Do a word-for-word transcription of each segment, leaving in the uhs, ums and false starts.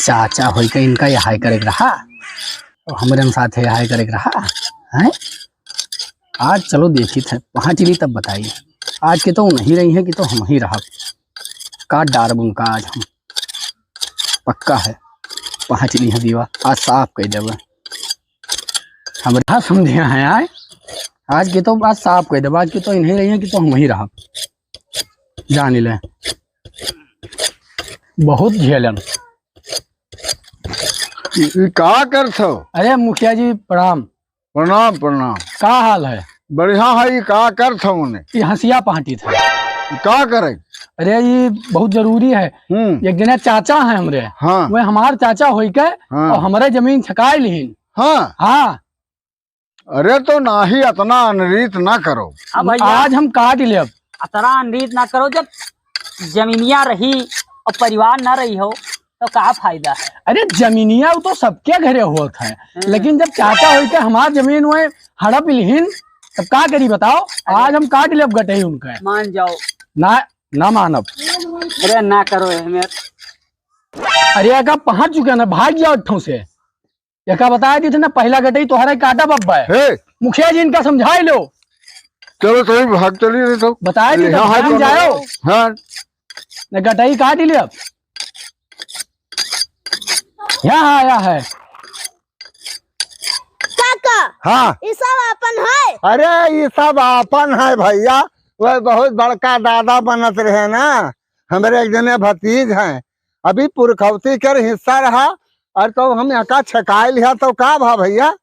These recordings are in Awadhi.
चाचा होई के इनका यहां करे के रहा, तो हमरे साथ यहां करे के रहा, हैं? आज चलो देखी थे, पहुंच ली तब बताई। आज के तो नहीं रही है कि तो हम ही रहा, काट डारब उनका आज हम, पक्का है। पहुंच ली है दीवा, आज साफ कह देबे। हम रहा समझे हैं आए, आज के तो आज साफ कह देबे, आज के तो नहीं रही है कि तो हम ही रहा, जान ले। बहुत झेलन। ई, ई का करत हो? अरे मुखिया जी, प्रणाम। प्रणाम, प्रणाम। का हाल है? बढ़िया है, ई का करत हो ओने? ई हंसिया पहाटी था। ई का करे? अरे, ई बहुत जरूरी है। हम्म। एक जने चाचा है हमरे। हाँ। वे हमार चाचा होई के हाँ। और हमरे जमीन छकाई लिहिन। हाँ। हाँ। अरे तो नाही, अतना अनरीत ना करो। हाँ भैया। आज हम काट लेब। अतना अनरीत ना करो, जब जमीनिया रही और परिवार ना रही हो तो का फायदा है? अरे जमीनिया वो तो सबके घरे होत है, हम्म। लेकिन जब चाचा होई के हमार जमीन वे हड़प लिहिन तब का करी बताओ? अरे। आज हम काट लेब गटई उनका। मान जाओ। ना, ना मानब। अरे ना करो अहमियत। अरे अगर पहुंच चुके ना, भाग जाओ इत्थों से। एका बताए दी थे ना, पहला गटई तोहरे काटा बब्बा है। हे। मुखिया जी इनका समझाए लो। चलो, तो भाग चली रही तो। बताए दी अरे, तो हाँ, हाँ, भाग चलो। जाओ। हाँ। न गटई काट ही ले अब। यहाँ आया है। काका, हाँ। ई सब आपन है? अरे, ई सब आपन है भैया। वह बहुत बड़का दादा बनत रहे ना, हमरे एक जने भतीज हैं, अभी पुरखौती कर हिस्सा रहा, और तो हम एका छकाई लिहा तो का भा भैया?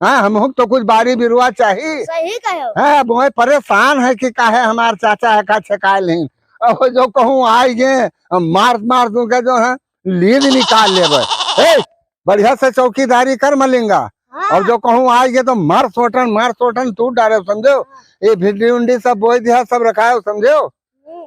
हाँ, हमहू तो कुछ बारी बिरुआ चाही। सही कहो। हाँ, अब वही परेशान है कि काहे हमार चाचा एका छकाई लिहिन। अब जो कहूँ आई गे, हम मार मार दूं के जो है, लीद निकाल लेबे। ए, बढ़िया से चौकीदारी कर मलिंगा। हाँ। और जो कहूँ आई गे तो मार सोटन, मार सोटन तू डारे, समझो? ये भिंडी उंडी सब बोई दिया, सब रखाए, समझो?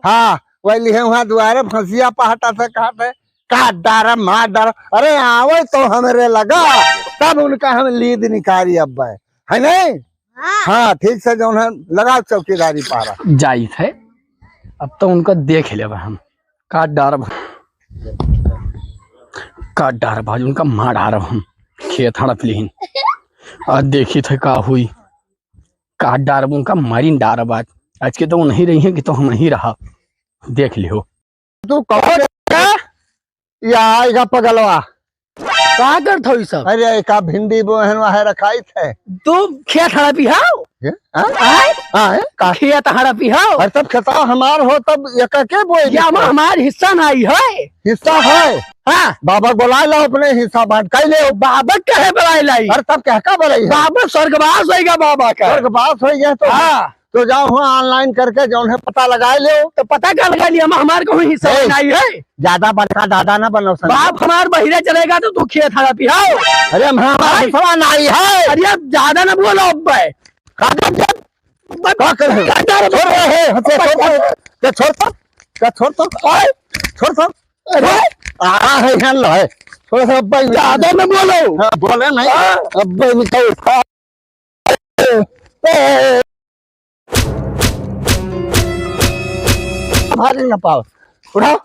हाँ, वही लिहे वहाँ दुआरे फंसिया पहाटा से कहत है, "काट डारा, मार डारा।" अरे आवे तो हमरे लगा, तब उनका हम लीद निकारी अब है, है नहीं? हाँ। हाँ, ठीक से जौन है, लगा चौकीदारी पारा। जाइत है, अब तो उनका देख लेब हम। काट डारब, काट डारब आज उनका, मार डारब हम। खेत हड़प लिहिन, आज देखी थे का हुई। काट डारब उनका, मारिन डारब आज। आज के तो वो नहीं रही है कि तो हम नहीं रहा। देख लियो। तू कौन है? या आएगा पगलवा। का करत हो ई सब? अरे, का भिंडी बोहन वहाँ रखाई थे। तू खेत हड़पी हो? ये? हाँ? आय? हाँ, है? का? खेत हड़पी हो? अरे, तब खेतवा हमार हो, तब एका के बोई या देते? हमार हिस्सा नहीं है। हिस्सा है? हाँ। बाबा बोला लो, अपने हिस्सा बांट कर ले। बाबा कहे बुलाए लाई? अरे, तब क्या का बोलाई है? बाबा स्वर्गवास होइगा बाबा का। स्वर्गवास होइगा तो हाँ। तो जाओ हुआ online करके जौन है पता लगाए लेओ। तो पता का लगा लिया, हम हमार कहूँ हिस्सा ए, नहीं है। ज्यादा बड़का दादा ना बनो सन। बाप हमार बहिरे चलेगा तो तू खेत हड़पी हो। अरे हम हमार भाई। हिस्सा नहीं है। अरे अब ज्यादा ना बोलो अब भाई। का कर दे? बस का कर दे? का कर दे? छोड़ रहे हैं, हंसे छोड़ दे। क्या छोड़ तो? क्या छोड़ तो? ओए। छोड़ तो? अरे। आ है, यहाँ लो है। थोड़ा सा अब भाई। ज्यादा ना बोलो। हाँ, बोले नहीं। हाँ। अब भाई निकल। भाग ना पाओ। उठाओ।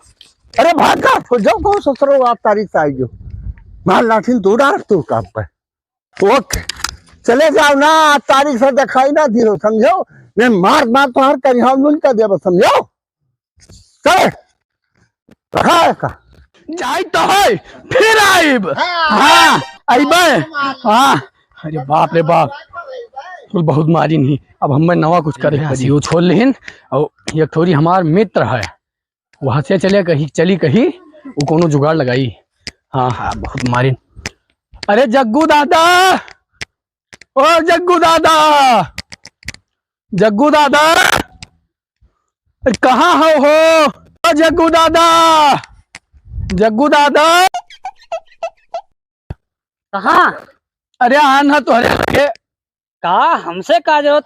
अरे भाग का, तो जाओ, कौन ससुरो आठ तारीख से आई जो। मार लाठी दो डार तू काम पे। OK। चले जाओ ना, आठ तारीख से दिखाई ना दियो, समझो? मैं मार, मार तो हर करिहाव नुन कर देबो, समझो? चले। हाँ का? जाई तो है, फिर आइब। हाँ। हाँ, अइबे। हाँ। अरे बाप रे बाप। कुल बहुत मारी नहीं। अब हमें नवा कुछ करे के पड़ी। वो छोड़ लेहिन। और एक ठोरी हमार मित्र है। वहाँ से चले कही, चली कही, वो कोनो जुगाड़ लगाई। हाँ, हाँ, बहुत मारिन। अरे जग्गू दादा, ओ जग्गू दादा, जग्गू दादा, अरे कहाँ हो, हो? ओ जग्गू दादा, जग्गू दादा। कहाँ? अरे आन हा तोहरे लगे। का हमसे का जरूरत?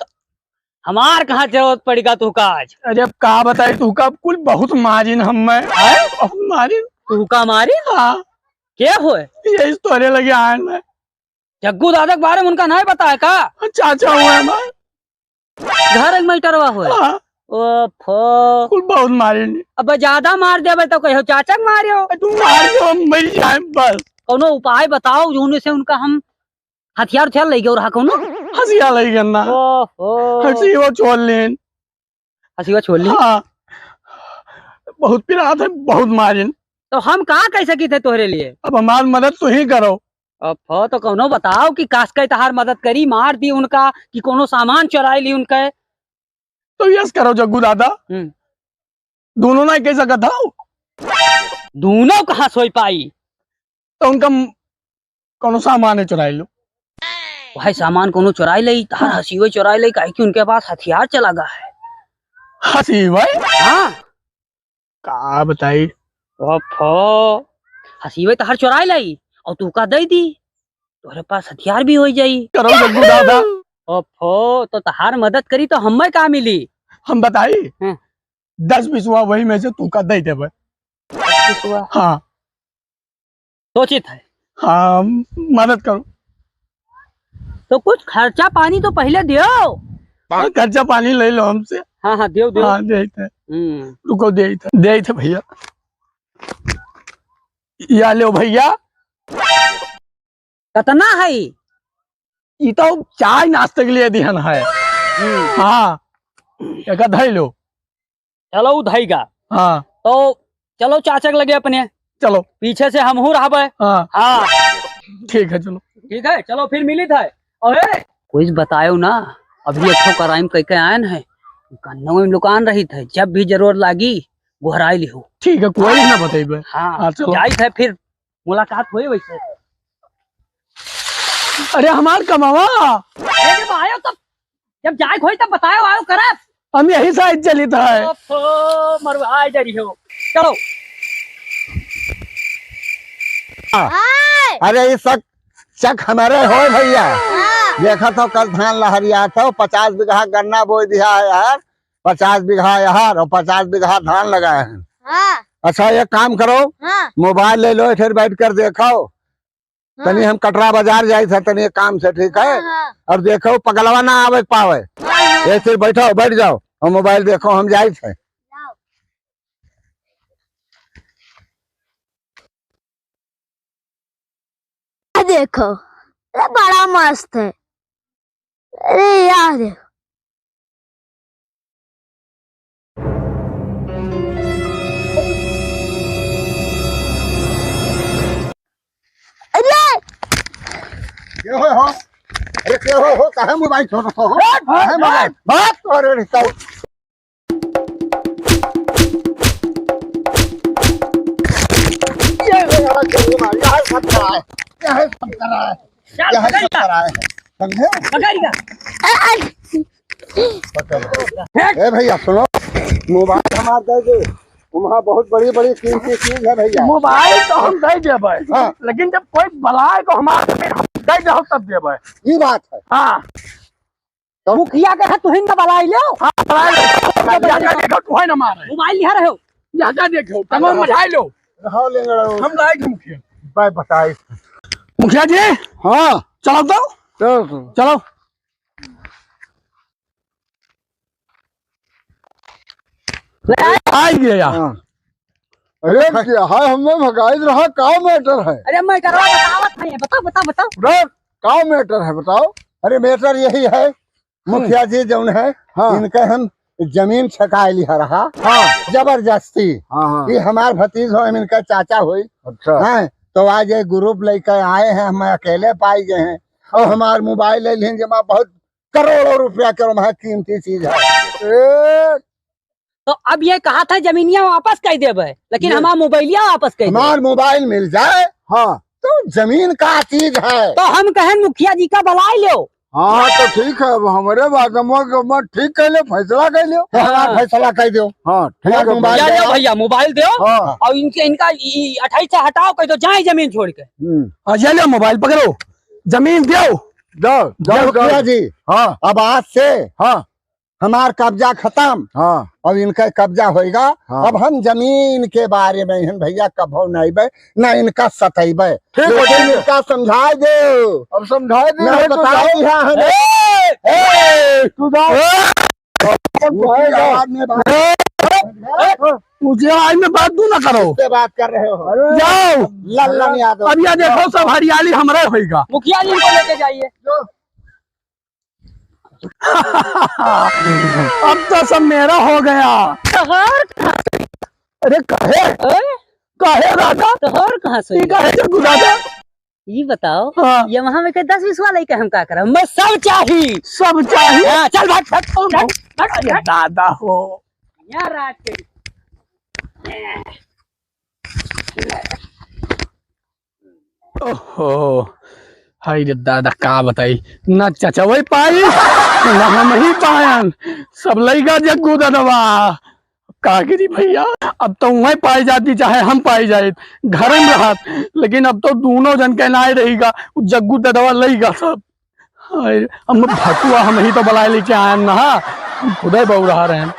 हमार कहाँ जरूरत पड़ी का तू का आज? अरे अब का बताई तू का, अब कुल बहुत मारिन हम मैं। आए? बहुत मारिन। तू का मारिन? हाँ। के होए? यही तोहरे लगे आन है। जग्गू दादा के बारे में उनका नहीं पता है का? चाचा हुआ है हमार। घर एक मैटरवा होए। हाँ। ओफो। कुल बहुत मारे ने। अब ज्यादा मार देबे तो कहो चाचा के मारे हो। तू मार दो, हम मर जाए बस। कौनो उपाय बताओ, जोने से उनका हम हथियार उथियार लइ गए और हाँ कौनो? हथियार लइ गए ना। ओहो। हथियार छोड़ लेन। हथियार छोड़ ली? हाँ। बहुत पिरात है, बहुत मारिन। तो हम का कह सकी थे तोहरे लिए? अब हमार मदद तू ही करो। अब हो तो कौनो बताओ कि कास के तहार मदद करी, मार दी उनका कि कौनो सामान चुराई ली उनके। तो यस करो जग्गू दादा। हम्म। दोनों ना कह सकत हो। दोनों कहाँ सोई पाई? तो उनका म-, कौनो सामान चुराई लो। भाई सामान कौनो चुराई लई, तहार हसीवे चुराई लई, काहे कि उनके पास हथियार चला गा है। हसीवे? हाँ। का बताई? ओफो, हसीवे तहार चुराई लई और तू का दे दी, तोहरे पास हथियार भी हो जाई। करो जग्गू दादा। ओफो, तो तहार मदद करी तो हमें का मिली? हम बताई? हाँ। दस बिसवा वही में से तू का दे देबे। दस बिसवा? हाँ। सोचित है। हाँ, मदद करो। तो कुछ खर्चा पानी तो पहले दियो। हाँ, खर्चा पानी ले लो हमसे। हाँ, हाँ, दियो, दियो। हाँ, देइत है। हम्म। रुको, देइत है, देइत है भैया। या लो भैया। कितना है? ई तो चाय नाश्ते के लिए दिहन है। हम्म। हाँ, एक धई लो। चलो, उ धइगा। हाँ। तो चलो चाचा के लगे अपने। चलो। पीछे से हमहू रहबे। हाँ। हाँ। ठीक है, चलो। ठीक है, चलो फिर मिलित है। अरे, कुछ बतायो ना, अभी एक ठो क्राइम कह के आयन है, गन्नवे में लुकान रहित है, जब भी जरूरत लागी, गोहराई लिहो। ठीक है, कोई ना बतइबे। हाँ, हाँ, चलो। जाइत है फिर, मुलाकात होई वैसे। अरे, हमार कमावा। अरे, जब आयो तब, जब जाए के होई तब बतायो, आयो करब। हम यही साइड चलित है। ओफो, मरुआ डरी हो। चलो। हाँ। अरे, ये शक, शक हमारे हो भैया। हाँ। देखा तो कल धान लहरिया था, पचास बीघा गन्ना बोई दिया है यार, पचास बीघा यार और पचास बीघा धान लगाए हैं। हाँ। अच्छा, एक काम करो, हाँ। मोबाइल ले लो, फिर बैठ कर देखो। हाँ। तनी हम कटरा बाजार जाइत है, तनी एक काम से, ठीक है? हाँ, हाँ। और देखो, पगलवा ना आवे पावे। हाँ, हाँ। ऐसे बैठो, बैठ जाओ और मोबाइल देखो, हम जाइत है। जाओ। देखो, ये बड़ा मस्त है। अरे यार, अरे! के हो, हो? अरे, के हो, हो? काहे मोबाइल छोड़त हो, हो? हट, हट, काहे मोबाइल? हट। हट, अरे, रिश्ता। ये ले, ये ले, ये ले, ये सब करा है। ये सब करा है। चल, ये सब पकड़ लिया। करा है। समझे? पकड़ लिया। पकड़। ए भैया, सुनो, मोबाइल हमार दे दे। वहाँ बहुत बड़ी-बड़ी कीमती चीज है भैया। मोबाइल तो हम दे देबै, हाँ। लेकिन जब कोई बलाए तो हमार, हम दे दे तब देबै। ई बात है। हाँ। तो मुखिया के है, तुहिन का बलाई लेव। हाँ, बलाई लेव। मुखिया का देखो, तुहिन हमारे। मोबाइल लिहा रहे हो। यहाँ का देखो, तमाम हाँ। बलाई लो। रहो, ले रहो। हम लाए थे मुखिया। बाय बताइस। मुखिया जी। हाँ। चलो तो। चलो, चलो। चलो। आ गया। हाँ। अरे, क्या है, हमें भगाई रहा, का matter है? अरे, मैं करवा बतावत है, बताओ, बताओ, बताओ। अरे, का matter है, बताओ। अरे, matter यही है, हम्म। मुखिया जी जौन है, हाँ। इनके हम जमीन छकाए लिहा रहा, हाँ। जबरदस्ती। हाँ, हाँ। ये हमार भतीज हो, हम इनका चाचा होई। अच्छा। हैं, तो आज ये group लेके आए हैं, हम अकेले पाई गए हैं। और हाँ। हमार मोबाइल ले लें, जमा बहुत करोड़ों रुपया के वहाँ कीमती चीज है। ए, तो अब ये कहा था जमीनिया वापस कह देबे, लेकिन ये हमार मोबाइलिया वापस कह देबे। हमार मोबाइल मिल जाए, हाँ। तो जमीन का चीज है। तो हम कहें मुखिया जी का बुलाई लो। हाँ, तो ठीक है, अब हमरे बात हम, हम ठीक कर ले, फैसला कर लो। तो हमार हाँ। फैसला कर दो। हाँ, ठीक हमार है, मोबाइल या दो। लो भैया, मोबाइल दो। हाँ। और इनके, इनका ई अट्ठाईस से हटाओ, कह दो जाए जमीन छोड़ के। हम्म। हाँ, ये लो मोबाइल पकड़ो, जमीन दो। दो, दो, जब दो। मुखिया जी, हाँ। अब आज से हाँ। हमार कब्जा खत्म। हाँ। अब इनका कब्जा होइगा। हाँ। अब हम जमीन के बारे में हन भैया कभो नहीं बे, ना इनका सतैबे। ठीक है, लेकिन ठीक है। इनका समझाए दे। अब समझाए दे, ना नहीं तो बताए जाओ। दिया हमें। ए! ए! तू जाओ। ए! ऊंची आवाज में बात, ऊंची आवाज में बात तू ना करो। किससे बात कर रहे हो? जाओ। लल्लन यादव। अब ये देखो, सब हरियाली हमरा होइगा। मुखिया जी को लेके जाइए। अब तो सब मेरा हो गया। तोहर कहाँ से? अरे काहे? हैं? काहे दादा? तोहर कहाँ से? ई काहे जग्गू दादा? ई बताओ, हाँ। ये वहाँ में के दस बीस वाला ही के हम का करब? मैं सब चाही। सब चाही? हाँ, चल भाग, भाग, भाग, भाग, अरे भाग। दादा हो। यहाँ राज के ओहो, हाय रे दादा, का बताई, ना चचवई पाई, ना हमही पायन, सब लइगा जग्गू ददवा। का करी भइया, अब तो उहइ पाई जाती, चाहे हम पाई जाइत, घरे में रहत, लेकिन अब तो दूनों जन के नाय रहिगा, उ जग्गू ददवा लइगा सब। हाय, हम भतुआ हमही तो बलाए लेके आयन ना, हम खुदइ बउराह रहेन।